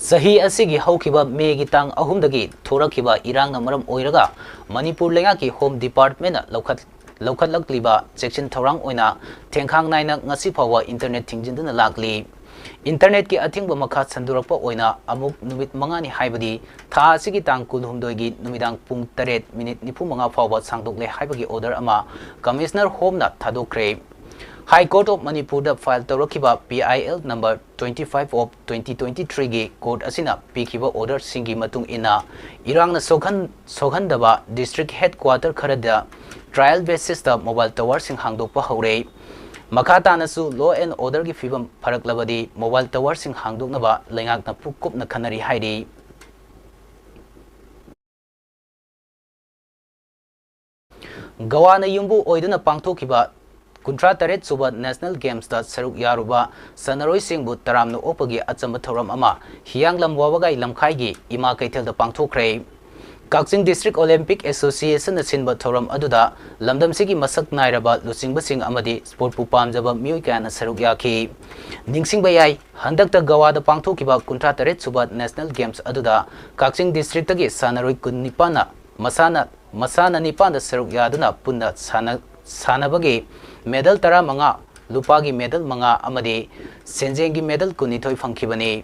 ꯆꯍꯤ ꯑꯁꯤꯒꯤ ꯍꯧꯈꯤꯕ ꯃꯦꯒꯤ ꯇꯥꯡ ꯑꯍꯨꯝꯗꯒꯤ ꯊꯣꯔꯛꯈꯤꯕ ꯏꯔꯥꯡꯅ ꯃꯔꯝ ꯑꯣꯏꯔꯒ ꯃꯅꯤꯄꯨꯔ ꯂꯩꯉꯥꯛꯀꯤ Home Departmentꯅ ꯂꯧꯈꯠ-, ꯂꯧꯈꯠꯂꯛꯂꯤꯕ ꯆꯦꯛꯁꯤꯟ ꯊꯧꯔꯥꯡ ꯑꯣꯏꯅ ꯊꯦꯡꯈꯥꯡ ꯅꯥꯏꯅ ꯉꯁꯤ ꯐꯥꯎꯕ internet ꯊꯤꯡꯖꯤꯟꯗꯨꯅ ꯂꯥꯛꯂꯤ꯫ Internetꯀꯤ ꯑꯊꯤꯡꯕ ꯃꯈꯥ ꯁꯟꯗꯣꯔꯛꯄ ꯑꯣꯏꯅ ꯑꯃꯨꯛ ꯅꯨꯃꯤꯠ ꯃꯉꯥꯅꯤ, ꯍꯥꯏꯕꯗꯤ ꯊꯥ ꯑꯁꯤꯒꯤ ꯇꯥꯡ ꯀꯨꯟꯍꯨꯝꯗꯣꯏꯒꯤ ꯅꯨꯃꯤꯗꯥꯡ ꯄꯨꯡ ꯇꯔꯦꯠ ꯃꯤꯅꯤꯠ ꯅꯤꯐꯨ ꯃꯉꯥ ꯐꯥꯎꯕ ꯁꯥꯡꯗꯣꯛꯂꯦ ꯍꯥꯏꯕꯒꯤ order ꯑꯃ Commissioner Homeꯅ ꯊꯥꯗꯣꯛꯈ꯭ꯔꯦ꯫ High Court of Manipurꯗ file ꯇꯧꯔꯛꯈꯤꯕ P I L number twenty five of twenty twenty threeꯒꯤ court ꯑꯁꯤꯅ ꯄꯤꯈꯤꯕ orderꯁꯤꯡꯒꯤ ꯃꯇꯨꯡ ꯏꯟꯅ ꯏꯔꯥꯡꯅ ꯁꯣꯛꯍꯟ-, ꯁꯣꯛꯍꯟꯗꯕ district headquarter ꯈꯔꯗ trial basisꯇ mobile towerꯁꯤꯡ ꯍꯥꯡꯗꯣꯛꯄ ꯍꯧꯔꯦ꯫ ꯃꯈꯥ ꯇꯥꯅꯁꯨ law and orderꯒꯤ ꯐꯤꯕꯝ ꯐꯔꯛꯂꯕꯗꯤ mobile towerꯁꯤꯡ ꯍꯥꯡꯗꯣꯛꯅꯕ ꯂꯩꯉꯥꯛꯅ ꯄꯨ-, ꯀꯨꯞꯅ ꯈꯟꯅꯔꯤ ꯍꯥꯏꯔꯤ꯫ ꯒꯋꯥꯅ ꯌꯨꯝꯕꯨ ꯑꯣꯏꯗꯨꯅ ꯄꯥꯡꯊꯣꯛꯈꯤꯕ ꯀꯨꯟꯊ꯭ꯔꯥ ꯇꯔꯦꯠ ꯁꯨꯕ National Gamesꯇ ꯁꯔꯨꯛ ꯌꯥꯔꯨꯕ ꯁꯥꯟꯅꯔꯣꯏꯁꯤꯡꯕꯨ ꯇꯔꯥꯝꯅ ꯑꯣꯛꯄꯒꯤ ꯑꯆꯝꯕ ꯊꯧꯔꯝ ꯑꯃ ꯍꯤꯌꯥꯡꯂꯝ ꯋꯥꯕꯒꯥꯏ ꯂꯝꯈꯥꯏꯒꯤ ꯏꯃꯥ ꯀꯩꯊꯦꯜꯗ ꯄꯥꯡꯊꯣꯛꯈ꯭ꯔꯦ꯫ ꯀꯛꯆꯤꯡ District Olympic Associationꯅ ꯁꯤꯟꯕ ꯊꯧꯔꯝ ꯑꯗꯨꯗ ꯂꯝꯗꯝꯁꯤꯒꯤ ꯃꯁꯛ ꯅꯥꯏꯔꯕ ꯂꯨꯆꯤꯡꯕꯁꯤꯡ ꯑꯃꯗꯤ sportꯄꯨ ꯄꯥꯝꯖꯕ ꯃꯤꯑꯣꯏ ꯀꯌꯥꯅ ꯁꯔꯨꯛ ꯌꯥꯈꯤ꯫ ꯅꯤꯡꯁꯤꯡꯕ ꯌꯥꯏ, ꯍꯟꯗꯛꯇ ꯒꯋꯥꯗ ꯄꯥꯡꯊꯣꯛꯈꯤꯕ ꯀꯨꯟꯊ꯭ꯔꯥ ꯇꯔꯦꯠ ꯁꯨꯕ National Games ꯑꯗꯨꯗ ꯀꯛꯆꯤꯡ districtꯇꯒꯤ ꯁꯥꯟꯅꯔꯣꯏ ꯀꯨꯟꯅꯤꯄꯥꯟꯅ ꯃꯁꯥꯟꯅ, ꯃꯁꯥꯟꯅ ꯅꯤꯄꯥꯟꯗ ꯁꯔꯨꯛ ꯌꯥꯗꯨꯅ ꯄꯨꯟꯅ ꯁꯥꯟꯅ-, ꯁꯥꯟꯅꯕꯒꯤ medal ꯇꯔꯥꯃꯉꯥ, ꯂꯨꯄꯥꯒꯤ medal ꯃꯉꯥ ꯑꯃꯗꯤ ꯁꯦꯟꯖꯦꯡꯒꯤ medal ꯀꯨꯟꯅꯤꯊꯣꯏ ꯐꯪꯈꯤꯕꯅꯤ꯫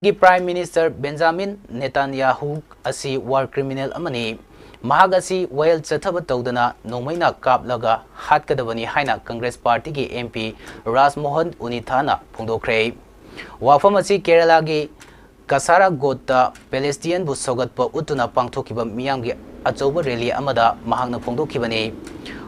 ꯒꯤ Prime Minister Benjamin Netanyahu ꯑꯁꯤ war criminal ꯑꯃꯅꯤ꯫ ꯃꯍꯥꯛ ꯑꯁꯤ ꯋꯥꯌꯦꯜ ꯆꯠꯊꯕ ꯇꯧꯗꯅ ꯅꯣꯡꯃꯩꯅ ꯀꯥꯞꯂꯒ ꯍꯥꯠꯀꯗꯕꯅꯤ ꯍꯥꯏꯅ Congress Partyꯒꯤ M P ꯔꯥꯖꯃꯣꯍꯟ ꯎꯅꯤꯊꯥꯅ ꯐꯣꯡꯗꯣꯛꯈ꯭ꯔꯦ꯫ ꯋꯥꯐꯝ ꯑꯁꯤ ꯀꯦꯔꯂꯥꯒꯤ ꯀꯁꯥꯔꯥꯒꯣꯠꯇ Palestineꯕꯨ ꯁꯧꯒꯠꯄ ꯎꯠꯇꯨꯅ ꯄꯥꯡꯊꯣꯛꯈꯤꯕ ꯃꯤꯌꯥꯝꯒꯤ ꯑꯆꯧꯕ rally ꯑꯃꯗ ꯃꯍꯥꯛꯅ ꯐꯣꯡꯗꯣꯛꯈꯤꯕꯅꯤ꯫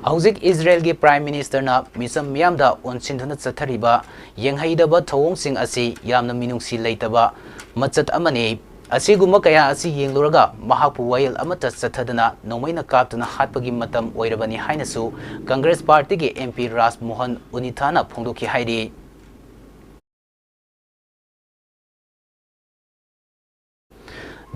ꯍꯧꯖꯤꯛ ꯏꯖꯔꯦꯜꯒꯤ Prime Ministerꯅ ꯃꯤꯆꯝ ꯃꯤꯌꯥꯝꯗ ꯑꯣꯟꯁꯤꯟꯗꯨꯅ ꯆꯠꯊꯔꯤꯕ ꯌꯦꯡꯍꯩꯗꯕ ꯊꯧꯑꯣꯡꯁꯤꯡ ꯑꯁꯤ ꯌꯥꯝꯅ ꯃꯤꯅꯨꯡꯁꯤ ꯂꯩꯇꯕ ꯃꯆꯠ ꯑꯃꯅꯤ꯫ ꯑꯁꯤꯒꯨꯝꯕ ꯀꯌꯥ ꯑꯁꯤ ꯌꯦꯡꯂꯨꯔꯒ ꯃꯍꯥꯛꯄꯨ ꯋꯥꯌꯦꯜ ꯑꯃꯠꯇ ꯆꯠꯊꯗꯅ ꯅꯣꯡꯃꯩꯅ ꯀꯥꯞꯇꯨꯅ ꯍꯥꯠꯄꯒꯤ ꯃꯇꯝ ꯑꯣꯏꯔꯕꯅꯤ ꯍꯥꯏꯅꯁꯨ Congress Partyꯒꯤ M P ꯔꯥꯖꯃꯣꯍꯟ ꯎꯅꯤꯊꯥꯅ ꯐꯣꯡꯗꯣꯛꯈꯤ ꯍꯥꯏꯔꯤ꯫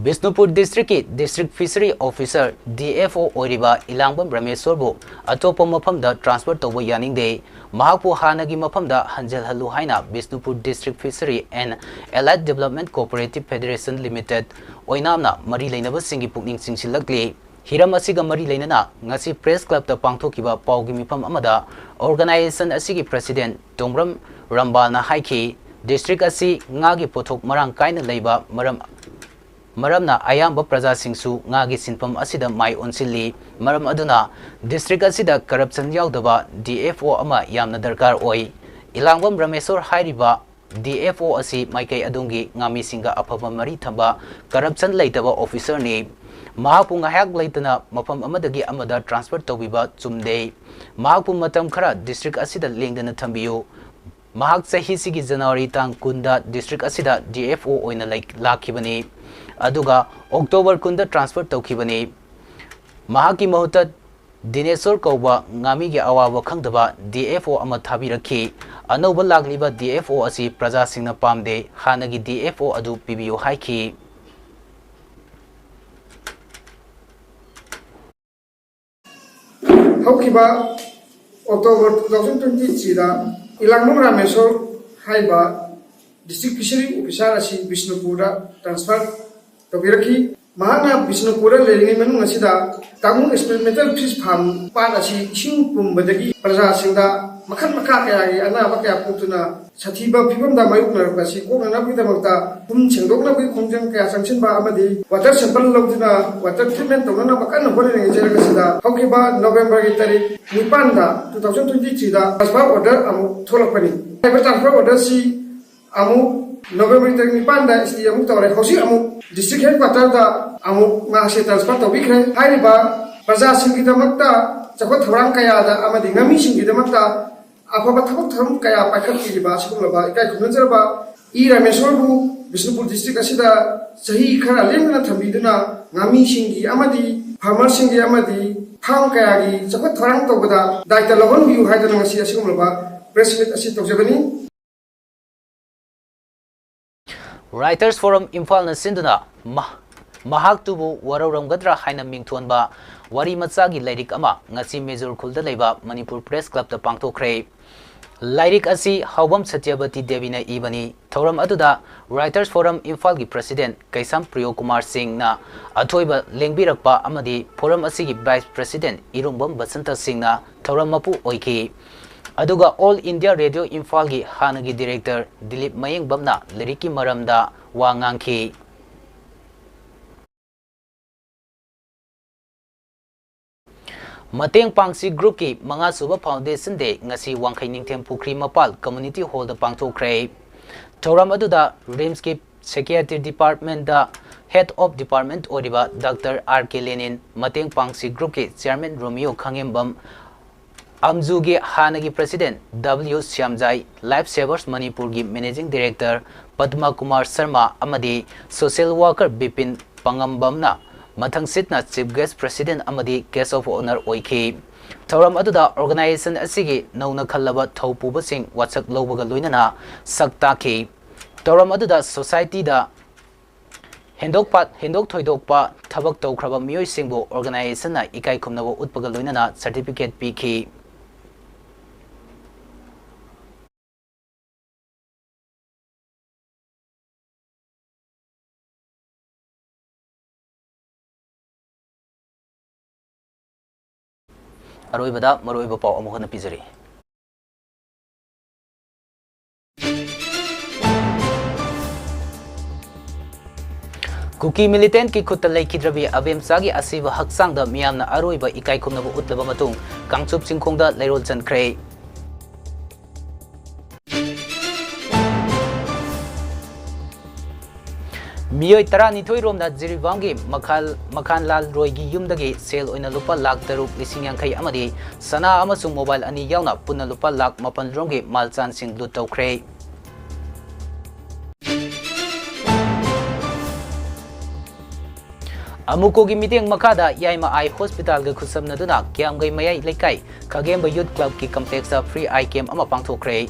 Bishnupur districtꯀꯤ District Fishery Officer, D F O ꯑꯣꯏꯔꯤꯕ ꯏꯂꯥꯡꯕꯝ ꯔꯃꯦꯁꯣꯔꯕꯨ ꯑꯇꯣꯞꯄ ꯃꯐꯝꯗ transfer ꯇꯧꯕ ꯌꯥꯅꯤꯡꯗꯦ꯫ ꯃꯍꯥꯛꯄꯨ ꯍꯥꯟꯅꯒꯤ ꯃꯐꯝꯗ ꯍꯟꯖꯤꯜꯍꯜꯂꯨ ꯍꯥꯏꯅ Bishnupur District Fishery and Allied Development Cooperative Federation Limited ꯑꯣꯏꯅꯥꯝꯅ ꯃꯔꯤ ꯂꯩꯅꯕꯁꯤꯡꯒꯤ ꯄꯨꯛꯅꯤꯡ ꯆꯤꯡꯁꯤꯜꯂꯛꯂꯤ꯫ ꯍꯤꯔꯝ ꯑꯁꯤꯒ ꯃꯔꯤ ꯂꯩꯅꯅ ꯉꯁꯤ Press Clubꯇ ꯄꯥꯡꯊꯣꯛꯈꯤꯕ ꯄꯥꯎꯒꯤ ꯃꯤꯐꯝ ꯑꯃꯗ organization ꯑꯁꯤꯒꯤ President ꯇꯣꯡꯕ꯭ꯔꯝ ꯔꯝꯕꯥꯜꯅ ꯍꯥꯏꯈꯤ, district ꯑꯁꯤ ꯉꯥꯒꯤ ꯄꯣꯠꯊꯣꯛ ꯃꯔꯥꯡ ꯀꯥꯏꯅ ꯂꯩꯕ ꯃꯔꯝ ꯃꯔꯝꯅ ꯑꯌꯥꯝꯕ ꯄ꯭ꯔꯖꯥꯁꯤꯡꯁꯨ ꯉꯥꯒꯤ ꯁꯤꯟꯐꯝ ꯑꯁꯤꯗ ꯃꯥꯏ ꯑꯣꯟꯁꯤꯜꯂꯤ꯫ ꯃꯔꯝ ꯑꯗꯨꯅ district ꯑꯁꯤꯗ corruption ꯌꯥꯎꯗꯕ D F O ꯑꯃ ꯌꯥꯝꯅ ꯗꯔꯀꯥꯔ ꯑꯣꯏ꯫ ꯏꯂꯥꯡꯕꯝ ꯔꯥꯃꯦꯁꯣꯔ ꯍꯥꯏꯔꯤꯕ D F O ꯑꯁꯤ ꯃꯥꯏꯀꯩ ꯑꯗꯣꯝꯒꯤ ꯉꯥꯃꯤꯁꯤꯡꯒ ꯑꯐꯕ ꯃꯔꯤ ꯊꯝꯕ, corruption ꯂꯩꯇꯕ officerꯅꯤ꯫ ꯃꯍꯥꯛꯄꯨ ꯉꯥꯏꯍꯥꯛ ꯂꯩꯇꯅ ꯃꯐꯝ ꯑꯃꯗꯒꯤ ꯑꯃꯗ transfer ꯇꯧꯕꯤꯕ ꯆꯨꯝꯗꯦ꯫ ꯃꯍꯥꯛꯄꯨ ꯃꯇꯝ ꯈꯔ district ꯑꯁꯤꯗ ꯂꯦꯡꯗꯅ ꯊꯝꯕꯤꯌꯨ꯫ ꯃꯍꯥꯛ ꯆꯍꯤꯁꯤꯒꯤ January ꯇꯥꯡ ꯀꯨꯟꯗ district ꯑꯁꯤꯗ D F O ꯑꯣꯏꯅ ꯂꯩ-, ꯂꯥꯛꯈꯤꯕꯅꯤ꯫ ꯑꯗꯨꯒ October ꯀꯨꯟꯗ transfer ꯇꯧꯈꯤꯕꯅꯤ꯫ ꯃꯍꯥꯛꯀꯤ ꯃꯍꯨꯠꯇ ꯗꯤꯅꯦꯁꯣꯔ ꯀꯧꯕ ꯉꯥꯃꯤꯒꯤ ꯑꯋꯥꯕ ꯈꯪꯗꯕ D F O ꯑꯃ ꯊꯥꯕꯤꯔꯛꯈꯤ꯫ ꯑꯅꯧꯕ ꯂꯥꯛꯂꯤꯕ D F O ꯑꯁꯤ ꯄ꯭ꯔꯖꯥꯁꯤꯡꯅ ꯄꯥꯝꯗꯦ, ꯍꯥꯟꯅꯒꯤ D F O ꯑꯗꯨ ꯄꯤꯕꯤꯌꯨ ꯍꯥꯏꯈꯤ꯫ ꯍꯧꯈꯤꯕ October two thousand twenty threeꯗ ꯏꯂꯥꯡꯕꯝ Rameshwor ꯍꯥꯏꯕ district fishery officer ꯑꯁꯤ ꯕꯤꯁꯅꯨꯄꯨꯔꯗ transfer ꯇꯧꯕꯤꯔꯛꯈꯤ꯫ ꯃꯍꯥꯛꯅ ꯕꯤꯁꯅꯨꯄꯨꯔꯗ ꯂꯩꯔꯤꯉꯩ ꯃꯅꯨꯡ ꯑꯁꯤꯗ ꯇꯥꯃꯨ experimental fish farm ꯄꯥꯠ ꯑꯁꯤ ꯏꯁꯤꯡ ꯄꯨꯝꯕꯗꯒꯤ ꯄ꯭ꯔꯖꯥꯁꯤꯡꯗ ꯃꯈꯜ ꯃꯈꯥ ꯀꯌꯥꯒꯤ ꯑꯅꯥꯕ ꯀꯌꯥ ꯄꯣꯛꯇꯨꯅ ꯁꯥꯊꯤꯕ ꯐꯤꯕꯝꯗ ꯃꯥꯌꯣꯛꯅꯔꯛꯄ ꯑꯁꯤ ꯀꯣꯛꯅꯅꯕꯒꯤꯗꯃꯛꯇ ꯈꯨꯟ ꯁꯦꯡꯗꯣꯛꯅꯕꯒꯤ ꯈꯣꯡꯖꯪ ꯀꯌꯥ ꯆꯪꯁꯤꯟꯕ ꯑꯃꯗꯤ water sample ꯂꯧꯗꯨꯅ water treatment ꯇꯧꯅꯅꯕ ꯀꯟꯅ ꯍꯣꯠꯅꯔꯤꯉꯩ ꯆꯩꯔꯛ ꯑꯁꯤꯗ ꯍꯧꯈꯤꯕ Novemberꯒꯤ ꯇꯥꯔꯤꯛ ꯅꯤꯄꯥꯟꯗ two thousand twenty threeꯗ transfer order ꯑꯃꯨꯛ ꯊꯣꯛꯂꯛꯄꯅꯤ꯫ ꯍꯥꯏꯔꯤꯕ transfer order ꯑꯁꯤ ꯑꯃꯨꯛ Novemberꯒꯤ ꯇꯥꯔꯤꯛ ꯅꯤꯄꯥꯟꯗ stay ꯑꯃꯨꯛ ꯇꯧꯔꯦ꯫ ꯍꯧꯖꯤꯛ ꯑꯃꯨꯛ district headquarterꯗ ꯑꯃꯨꯛ ꯃꯍꯥꯛꯁꯦ transfer ꯇꯧꯕꯤꯈ꯭ꯔꯦ꯫ ꯍꯥꯏꯔꯤꯕ ꯄ꯭ꯔꯖꯥꯁꯤꯡꯒꯤꯗꯃꯛꯇ ꯆꯥꯎꯈꯠ ꯊꯧꯔꯥꯡ ꯀꯌꯥꯗ ꯑꯃꯗꯤ ꯉꯥꯃꯤꯁꯤꯡꯒꯤꯗꯃꯛꯇ ꯑꯐꯕ ꯊꯕꯛ ꯊꯧꯔꯝ ꯀꯌꯥ ꯄꯥꯏꯈꯠꯄꯤꯔꯤꯕ ꯑꯁꯤꯒꯨꯝꯂꯕ ꯏꯀꯥꯏ ꯈꯨꯝꯅꯖꯔꯕ ꯏ ꯔꯥꯃꯦꯁꯣꯔꯕꯨ ꯕꯤꯁꯅꯨꯄꯨꯔ district ꯑꯁꯤꯗ ꯆꯍꯤ ꯈꯔ ꯂꯦꯡꯗꯅ ꯊꯝꯕꯤꯗꯨꯅ ꯉꯥꯃꯤꯁꯤꯡꯒꯤ ꯑꯃꯗꯤ farmerꯁꯤꯡꯒꯤ ꯑꯃꯗꯤ farm ꯀꯌꯥꯒꯤ ꯆꯥꯎꯈꯠ ꯊꯧꯔꯥꯡ ꯇꯧꯕꯗ ꯗꯥꯏꯇ ꯂꯧꯍꯟꯕꯤꯌꯨ ꯍꯥꯏꯗꯨꯅ ꯉꯁꯤ ꯑꯁꯤꯒꯨꯝꯂꯕ press meet ꯑꯁꯤ ꯇꯧꯖꯕꯅꯤ꯫ Writers Forum ꯏꯝꯐꯥꯜꯅ ꯁꯤꯟꯗꯨꯅ ꯃꯍ-, ꯃꯍꯥꯛꯇꯨꯕꯨ ꯋꯥꯔꯧꯔꯝꯒꯗ꯭ꯔꯥ ꯍꯥꯏꯅ ꯃꯤꯡꯊꯣꯟꯕ ꯋꯥꯔꯤ ꯃꯆꯥꯒꯤ ꯂꯥꯏꯔꯤꯛ ꯑꯃ ꯉꯁꯤ ꯃꯦꯖꯣꯔ ꯈꯨꯜꯗ ꯂꯩꯕ ꯃꯅꯤꯄꯨꯔ Press Clubꯇ ꯄꯥꯡꯊꯣꯛꯈ꯭ꯔꯦ꯫ ꯂꯥꯏꯔꯤꯛ ꯑꯁꯤ ꯍꯥꯎꯕꯝ ꯁꯇ꯭ꯌꯕꯇꯤ ꯗꯦꯕꯤꯅ ꯏꯕꯅꯤ꯫ ꯊꯧꯔꯝ ꯑꯗꯨꯗ Writers Forum ꯏꯝꯐꯥꯜꯒꯤ President ꯀꯩꯁꯥꯝ ꯄ꯭ꯔꯤꯌꯣ ꯀꯨꯃꯥꯔ ꯁꯤꯡꯅ ꯑꯊꯣꯏꯕ ꯂꯦꯡꯕꯤꯔꯛꯄ ꯑꯃꯗꯤ Forum ꯑꯁꯤꯒꯤ Vice President ꯏꯔꯨꯡꯕꯝ ꯕꯁꯟꯇ ꯁꯤꯡꯅ ꯊꯧꯔꯝ ꯃꯄꯨ ꯑꯣꯏꯈꯤ꯫ ꯑꯗꯨꯒ All India Radio ꯏꯝꯐꯥꯜꯒꯤ ꯍꯥꯟꯅꯒꯤ Director ꯗꯤꯂꯤꯞ ꯃꯌꯦꯡꯕꯝꯅ ꯂꯥꯏꯔꯤꯛꯀꯤ ꯃꯔꯝꯗ ꯋꯥ ꯉꯥꯡꯈꯤ꯫ ꯃꯇꯦꯡ ꯄꯥꯡꯁꯤ ꯒ꯭ꯔꯨꯞꯀꯤ ꯃꯉꯥꯁꯨꯕ Foundation Day ꯉꯁꯤ ꯋꯥꯡꯈꯩ ꯅꯤꯡꯊꯦꯝ ꯄꯨꯈ꯭ꯔꯤ ꯃꯄꯥꯜ Community Hallꯗ ꯄꯥꯡꯊꯣꯛꯈ꯭ꯔꯦ꯫ ꯊꯧꯔꯝ ꯑꯗꯨꯗ RIMSꯀꯤ Psychiatry Departmentꯇ Head of Department ꯑꯣꯏꯔꯤꯕ Doctor R K Lenin, ꯃꯇꯦꯡ ꯄꯥꯡꯁꯤ ꯒ꯭ꯔꯨꯞꯀꯤ Chairman ꯔꯣꯃꯤꯌꯣ ꯈꯥꯉꯦꯝꯕꯝ, ꯑꯝꯖꯨꯒꯤ ꯍꯥꯟꯅꯒꯤ President W Shyamjai, Life Savers ꯃꯅꯤꯄꯨꯔꯒꯤ Managing Director ꯄꯗꯃ ꯀꯨꯃꯥꯔ ꯁꯔꯃ ꯑꯃꯗꯤ Social Worker Bipin ꯄꯥꯉꯝꯕꯝꯅ ꯃꯊꯪꯁꯤꯠꯅ Chief Guest, President ꯑꯃꯗꯤ Guest of Honour ꯑꯣꯏꯈꯤ꯫ ꯊꯧꯔꯝ ꯑꯗꯨꯗ organization ꯑꯁꯤꯒꯤ ꯅꯧꯅ ꯈꯜꯂꯕ ꯊꯧꯄꯨꯕꯁꯤꯡ ꯋꯥꯁꯛ ꯂꯧꯕꯒ ꯂꯣꯏꯅꯅ ꯁꯛ ꯇꯥꯛꯈꯤ꯫ ꯊꯧꯔꯝ ꯑꯗꯨꯗ societyꯗ ꯍꯦꯟꯗꯣꯛ ꯄꯥ-, ꯍꯦꯟꯗꯣꯛ ꯊꯣꯏꯗꯣꯛꯄ ꯊꯕꯛ ꯇꯧꯈ꯭ꯔꯕ ꯃꯤꯑꯣꯏꯁꯤꯡꯕꯨ organizationꯅ ꯏꯀꯥꯏ ꯈꯨꯝꯅꯕ ꯎꯠꯄꯒ ꯂꯣꯏꯅꯅ certificate ꯄꯤꯈꯤ꯫ ꯑꯔꯣꯏꯕꯗ ꯃꯔꯨꯑꯣꯏꯕ ꯄꯥꯎ ꯑꯃꯨꯛ ꯍꯟꯅ ꯄꯤꯖꯔꯤ꯫ ꯀꯨꯀꯤ militantꯀꯤ ꯈꯨꯠꯇ ꯂꯩꯈꯤꯗ꯭ꯔꯕꯤ ꯑꯕꯦꯝꯆꯥꯒꯤ ꯑꯁꯤꯕ ꯍꯛꯆꯥꯡꯗ ꯃꯤꯌꯥꯝꯅ ꯑꯔꯣꯏꯕ ꯏꯀꯥꯏ ꯈꯨꯝꯅꯕ ꯎꯠꯂꯕ ꯃꯇꯨꯡ, ꯀꯥꯡꯆꯨꯞ ꯆꯤꯡꯈꯣꯡꯗ ꯂꯩꯔꯣꯜ ꯆꯟꯈ꯭ꯔꯦ꯫ ꯃꯤꯑꯣꯏ ꯇꯔꯥꯅꯤꯊꯣꯏ ꯔꯣꯝꯅ ꯖꯤꯔꯤꯕꯥꯝꯒꯤ ꯃꯈꯥꯜ-, ꯃꯈꯥꯟꯂꯥꯜ ꯔꯣꯏꯒꯤ ꯌꯨꯝꯗꯒꯤ ꯁꯦꯜ ꯑꯣꯏꯅ ꯂꯨꯄꯥ ꯂꯥꯈ ꯇꯔꯨꯛ ꯂꯤꯁꯤꯡ ꯌꯥꯡꯈꯩ ꯑꯃꯗꯤ ꯁꯅꯥ ꯑꯃꯁꯨꯡ mobile ꯑꯅꯤ ꯌꯥꯎꯅ ꯄꯨꯟꯅ ꯂꯨꯄꯥ ꯂꯥꯈ ꯃꯥꯄꯟ ꯔꯣꯝꯒꯤ ꯃꯥꯜꯆꯥꯟꯁꯤꯡ ꯂꯨꯠ ꯇꯧꯈ꯭ꯔꯦ꯫ ꯑꯃꯨꯀꯣꯒꯤ ꯃꯤꯠꯌꯦꯡ ꯃꯈꯥꯗ ꯌꯥꯏꯃ Eye Hospitalꯒ ꯈꯨꯠꯁꯝꯅꯗꯨꯅ ꯀꯤꯌꯥꯝꯒꯩ ꯃꯌꯥꯏ ꯂꯩꯀꯥꯏ ꯈꯥꯒꯦꯝꯕ Youth Clubꯀꯤ complexꯇ free eye camp ꯑꯃ ꯄꯥꯡꯊꯣꯛꯈ꯭ꯔꯦ꯫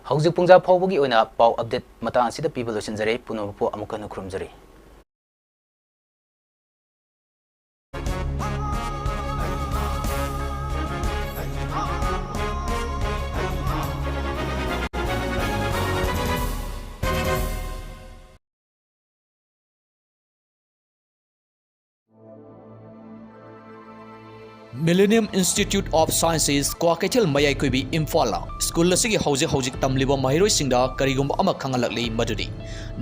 ꯍꯧꯖꯤꯛ ꯄꯨꯡꯖꯥ ꯐꯥꯎꯕꯒꯤ ꯑꯣꯏꯅ ꯄꯥꯎ update ꯃꯇꯥꯡ ꯑꯁꯤꯗ ꯄꯤꯕ ꯂꯣꯏꯁꯤꯟꯖꯔꯦ꯫ ꯄꯨꯝꯅꯃꯛꯄꯨ ꯑꯃꯨꯛ ꯍꯟꯅ ꯈꯨꯔꯨꯝꯖꯔꯤ꯫ Millennium Institute of Sciences, Kwakeithel, ꯃꯌꯥꯏ ꯀꯣꯏꯕꯤ, ꯏꯝꯐꯥꯜ꯫ ꯁ꯭ꯀꯨꯜ ꯑꯁꯤꯒꯤ ꯍꯧꯖꯤꯛ ꯍꯧꯖꯤꯛ ꯇꯝꯂꯤꯕ ꯃꯍꯩꯔꯣꯏꯁꯤꯡꯗ ꯀꯔꯤꯒꯨꯝꯕ ꯑꯃ ꯈꯪꯍꯜꯂꯛꯂꯤ, ꯃꯗꯨꯗꯤ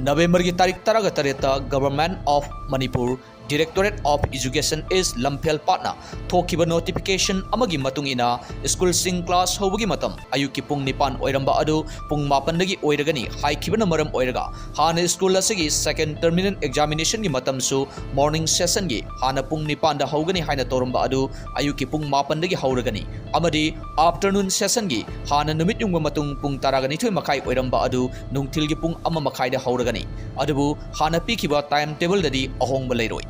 ꯅꯕꯦꯝꯕꯔꯒꯤ ꯇꯥꯔꯤꯛ ꯇꯔꯥꯒ ꯇꯔꯦꯠꯇ Government of Manipur, Directorate of Education East, ꯂꯝꯐꯦꯜ ꯄꯥꯠꯅ ꯊꯣꯛꯈꯤꯕ notification ꯑꯃꯒꯤ ꯃꯇꯨꯡ ꯏꯟꯅ, ꯁ꯭ꯀꯨꯜꯁꯤꯡ class ꯍꯧꯕꯒꯤ ꯃꯇꯝ ꯑꯌꯨꯛꯀꯤ ꯄꯨꯡ ꯅꯤꯄꯥꯟ ꯑꯣꯏꯔꯝꯕ ꯑꯗꯨ ꯄꯨꯡ ꯃꯥꯄꯟꯗꯒꯤ ꯑꯣꯏꯔꯒꯅꯤ ꯍꯥꯏꯈꯤꯕꯅ ꯃꯔꯝ ꯑꯣꯏꯔꯒ, ꯍꯥꯟꯅ ꯁ꯭ꯀꯨꯜ ꯑꯁꯤꯒꯤ second terminal examination ꯒꯤ ꯃꯇꯝꯁꯨ morning session ꯒꯤ ꯍꯥꯟꯅ ꯄꯨꯡ ꯅꯤꯄꯥꯟꯗ ꯍꯧꯒꯅꯤ ꯍꯥꯏꯅ ꯇꯧꯔꯝꯕ ꯑꯗꯨ ꯑꯌꯨꯛꯀꯤ ꯄꯨꯡ ꯃꯥꯄꯟꯗꯒꯤ ꯍꯧꯔꯒꯅꯤ, ꯑꯃꯗꯤ afternoon session ꯒꯤ ꯍꯥꯟꯅ ꯅꯨꯃꯤꯠ ꯌꯨꯡꯕ ꯃꯇꯨꯡ ꯄꯨꯡ ꯇꯔꯥꯒ ꯅꯤꯊꯣꯏ ꯃꯈꯥꯏ ꯑꯣꯏꯔꯝꯕ ꯑꯗꯨ ꯅꯨꯡꯊꯤꯜꯒꯤ ꯄꯨꯡ ꯑꯃ ꯃꯈꯥꯏꯗ ꯍꯧꯔꯒꯅꯤ꯫ ꯑꯗꯨꯕꯨ ꯍꯥꯟꯅ ꯄꯤꯈꯤꯕ time table ꯗꯗꯤ ꯑꯍꯣꯡꯕ ꯂꯩꯔꯣꯏ꯫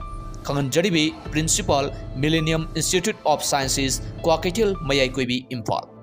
ꯈꯪꯍꯟꯖꯔꯤꯕꯤ Principal, Millennium Institute of Sciences, Kwakeithel, ꯃꯌꯥꯏ ꯀꯣꯏꯕꯤ, ꯏꯝꯐꯥꯜ꯫